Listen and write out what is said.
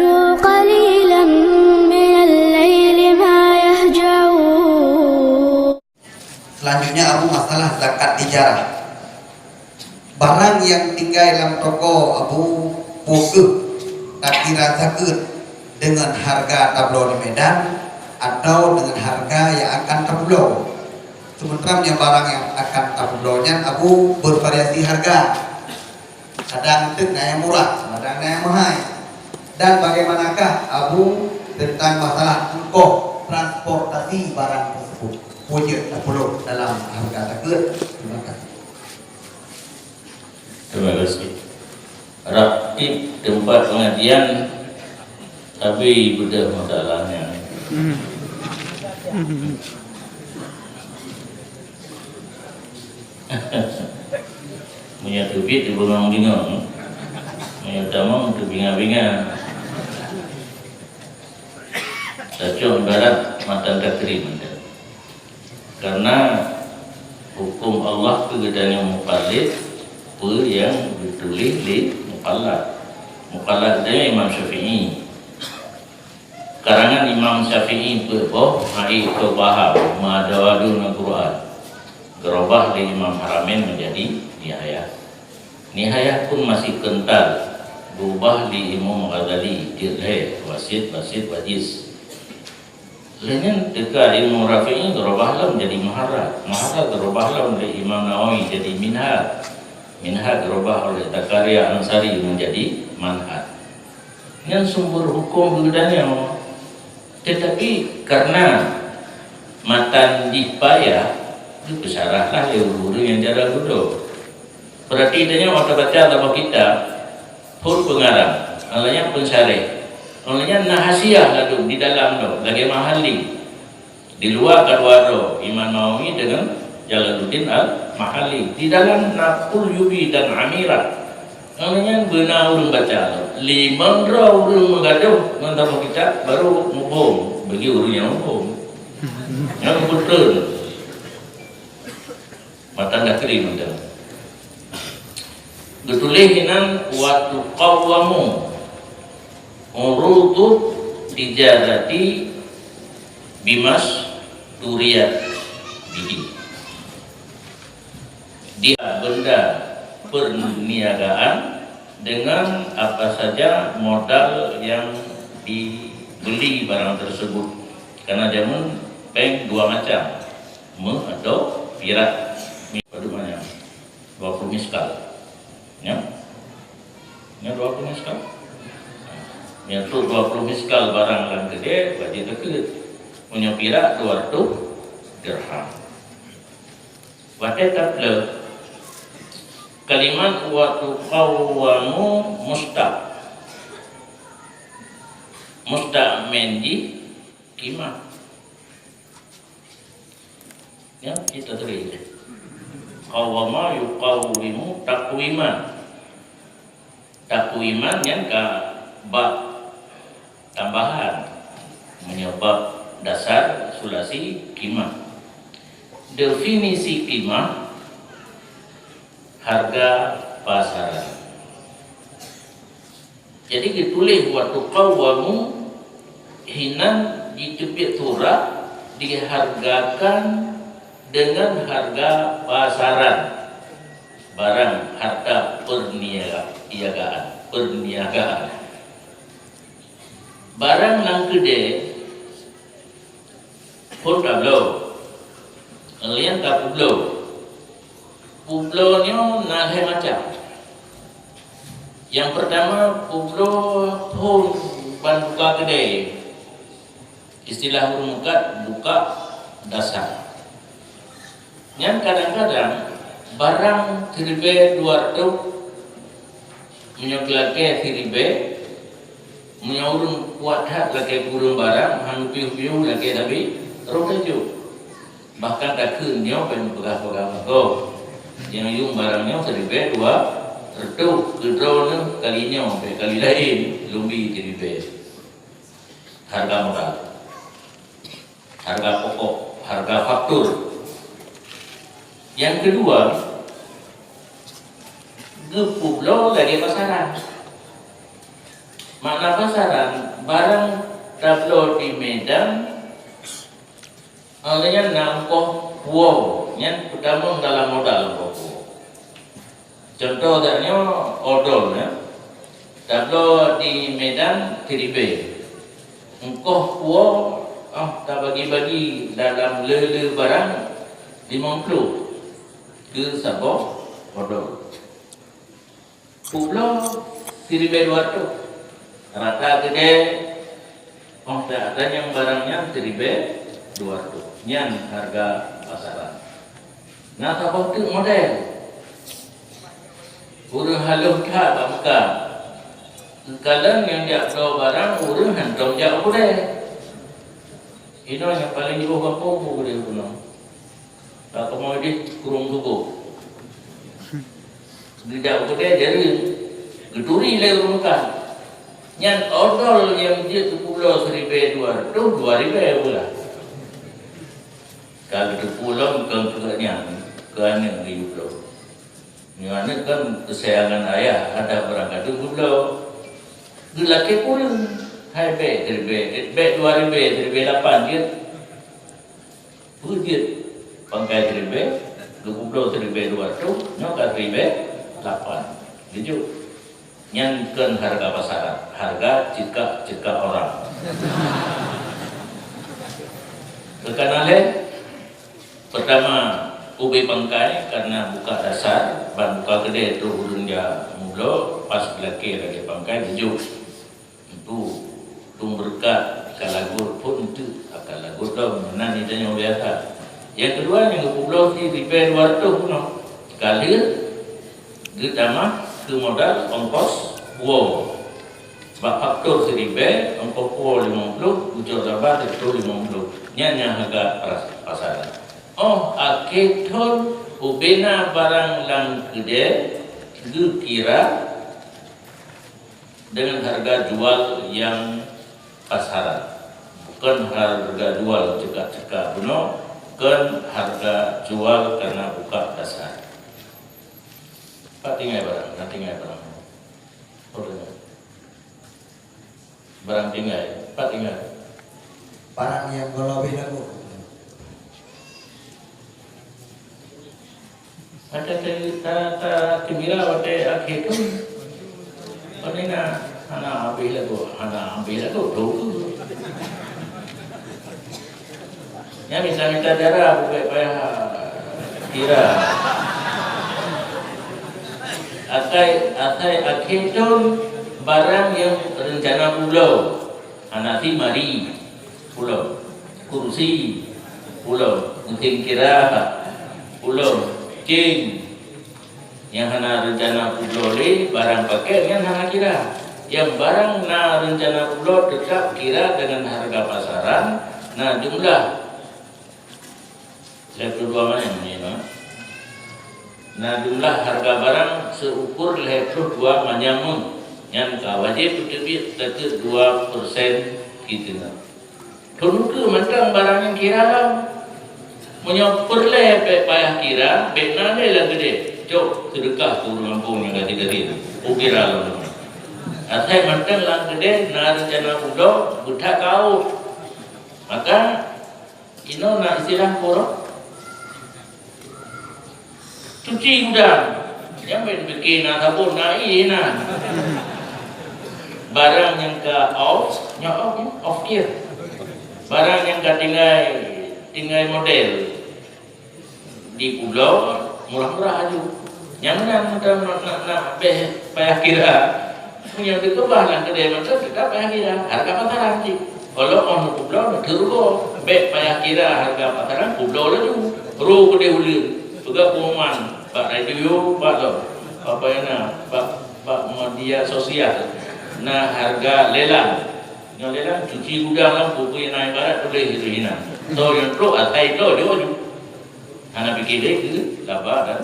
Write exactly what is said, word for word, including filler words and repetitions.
قليلا من الليل ما يهجعون. Selanjutnya, Abu, masalah zakat tijarah. Barang nyang tinggai lam toko, Abu, peu kheueh takira zakeuet deungon hareuga tabloe di Medan atawa deungon hareuga nyang akan tapeubloe? Seumeuntara nyang barang nyang akan tapeubloe nyan, Abu, beuvariasi hareuga. Kadang teuk na nyang murah, kadang na nyang meuhai. Dan bagaimanakah, Abu, teuntang masalah ongkoh transportasi barang tersebut? Peue jeuet tapeulok dalam hareuga zakeuet? Terima kasih. Terima kasih. Rap tieb teumpat pengajian, tapi beudôh masalahnya. Meunyoe teubiet teubungong-bungong, meunyoe tamong teubinga-binga. Tacok ibarat matan takrim. Karena huköm Allah keu geutanyoe mukallid, peue nyang geutuléh lé mukallaf. Mukallaf geutanyoe Imam Syafi'i. Karangan Imam Syafi'i peuet boh, hai keu paham, meuadu-adu ngon Quran. Geurubah lé Imam Haramain menjadi Nihayah. Nihayah pun masih kental, geubah lé Imam Ghazali jeuet lhée, Wasit, Basit, Wajiz. Lheueh nyan teuka Imam Rafi'i geurubah lom jadi Muharrar. Muharrar geurubah lom lé Imam Nawawi jadi Minhaj. Minhaj geurubah oleh Zakaria Ansari menjadi Manhaj. Nyan sumber huköm geutanyoe. Tetapi karena matan jih payah, geupeusarahlah lé ureuëng-ureuëng nyang jaroe dudoe. Berarti tanyoe watée baca saboh kitab, phon peungarang, awaknyan peusyarah, awaknyan na hasiah ladôm di dalam tu, lagée Mahalli. Di luwa ka dua droe, Imam Nawawi deungon Jalaluddin Al-Mahalli. Di dalam na Qulyubi dan Amirah. Awaknyan beuna ureuëng baca. Limong droe ureuëng meugadôh ngon saboh kitab, baru muphom bagi ureuëng nyang muphom. Nyang beutôi. Matan takrim mantong. Geutuléh inan, "Wa tuqawwamu urudu tijarati bimas turiyat bihi." Dia benda perniagaan dengan apa saja modal yang dibeli barang tersebut. Karena jameun péng dua macam. Meuh atau pirak. Padum nyan? Dua puluh miskal. Nyan? Nyan dua puluh miskal? Nyan tu dua puluh miskal barang lam keudè, wajéb zakeuet. Meunyoe pirak dua ratus dirham. Watèe tapeuleueh, kalimat wa tuqawwamu mustaq. Mustaq meunan jih qimah. Ya, kita tulis. Qawwama yuqawwimu taqwiman. Taqwiman nyan ka bab tambahan. Meunyoe bab dasar sulasi qimah. Definisi qimah, harga pasaran. Jadi geutuléh wa tuqawwamu hinan jiteubiet surat dihargakan deungon harga pasaran barang harta perniagaan, perniagaan. Barang nyang keudè phôn tabloe, lheuh nyan tapeubloe. Peubloe nyoe na lhèe macam. Nyang peurtama, peubloe phôn ban buka keudè. Istilah ureuëng meukat, buka dasar. Nyan kadang-kadang barang siribèe dua reutôh, meunyoe geulakèe siribèe, meunyoe ureuëng kuat that lakèe ureuëng barang, han piôh-piôh lakèe sabé rôh teujoh. Bahkan takheun nyoe pen peugah-peugah meugoe. Nyang yuem barang nyoe siribèe dua reutôh, keu droeneuh kali nyoe, bèk kali laén, lôn bi siribèe. Harga modal. Harga pokok, harga faktur. Nyang keudua, geupeubloe lagèe pasaran. Makna pasaran, barang tabloe di Medan, awaknyan na ongkoh puwoe, nyan peutamong dalam modal ongkoh puwoe. Contoh geutanyoe odol, ya. Tabloe di Medan siribèe. Ongkoh puwoe, oh, tabagi-bagi dalam le-le barang limong ploh keu saboh odol. Kubloe siribèe dua reutôh. Rata keudè, oh, ta-, ta nyang barang nyan siribèe dua reutôh. Nyan hareuga pasaran. Na saboh teuk model. Ureueng halôh that bak muka. Geukalon nyang jak bloe barang, ureueng hantom jak u keudè. Inoe nyang paleng jiôh gampông peue keudè bunoe. Ka kamoe jih kurông tuboh. Geujak u keudè jareueng, geuturi lé ureueng meukat. Nyan odol nyang jeuet geupubloe siribèe dua reutôh, dua ribèe pula. Ka geuteupeue lom kon keu nyan, keu aneuk geuyue bloe. Nyoe aneuk kan keusayangan ayah, adak barangkateuk geubloe. Geulakèe kureueng, hai bèk siribèe, bèk dua ribèe, siribèe lapan jeuet. Peue jeuet pangkai siribèe, geupubloe siribèe dua reutôh, nyoe ka siribèe lapan. Geujok. Nyan kon hareuga pasaran, hareuga ceukak-ceukak orang. Keu kana lhèe, peurtama, ubé pangkai kareuna bukak dasar, ban bukak keudè trôh ureueng jak mubloe, pas geulakèe lagèe pangkai, geujok. Teungku, tueng beureukat ka lagot phôn teuk, ka lagot lom, meunan di tanyoe biasa. Nyang keudua, nyang geupubloe siribèe dua reutôh bunoe. Ka lheueh geutamah keu modal ongkos puwoe. Bak faktor siribèe, ongkos puwoe limong ploh, ucok laba sireutôh limong ploh. Nyan nyang hareuga pas-, pasaran. Óh akhé thôn, ubé na barang lam keudè geukira deungon hareuga jual nyang pasaran. Bukon hareuga jual ceukak-ceukak bunoe, kon hareuga jual kareuna bukak dasar. Pat tinggai barang, na tinggai barang. Oh, tinggai. Barang tinggai, pat tinggai. Barang nyang goh lom beh lagoe. Watèe ta, ta, ta geumbira watèe akhé thôn. Kon na, hana habéh lagoe, hana habéh lagoe, lôn. Nyan mita-mita dara, bèk payah kira. Asai, asai akhé thôn, barang nyang reuncana publoe. Hana si mari, publoe. Kursi, publoe. Meusén kira, publoe. Céng. Nyang hana reuncana publoe lé, barang pakèk nyan hana kira. Nyang barang na reuncana publoe teutap kira deungon hareuga pasaran, na jumlah. Lhèe ploh dua manyam nyoe, na jumlah hareuga barang seuukur lhèe ploh dua manyam meuh, nyan ka wajéb peuteubiet takheun dua persen kieudeuna. Thôn ukeue mantong barang nyang kira lom. Meunyoe peureulèe bèk payah kira, bèk na lé lam keudè. Cok seudeukah keu ureueng gampông nyang gasien-gasien. Kira lom. Asai mantong lam keudè na reuncana publoe, beuthat ka ôt. Maka, inoe na istilah peue? Cuci gudang. Nyan bèk pike na sabon, na ié na. Barang nyang ka off, nyoe off, ya, off gear. Barang nyang ka tinggai, tinggai model. Di pulo murah-murah aju. Nyang meunan mantong nak, nak, nak bèh payah kira. Meunyoe teukeubah lam keudè mantong teutap payah kira. Hareuga pasaran cit. Walau óh neupubloe, neuteurugoe. Bèk payah kira hareuga pasaran, publoe laju. Roh keudeh uleuen. Peugah pengumuman bak radio, bak lo, apa nyang na, bak, bak media sosial. Na hareuga lelang. Nyoe lelang cuci gudang lam buku nyang na ibarat tuléh itu hinan. Soe nyang trok asai itu laju. Hana pike lé keu laba dan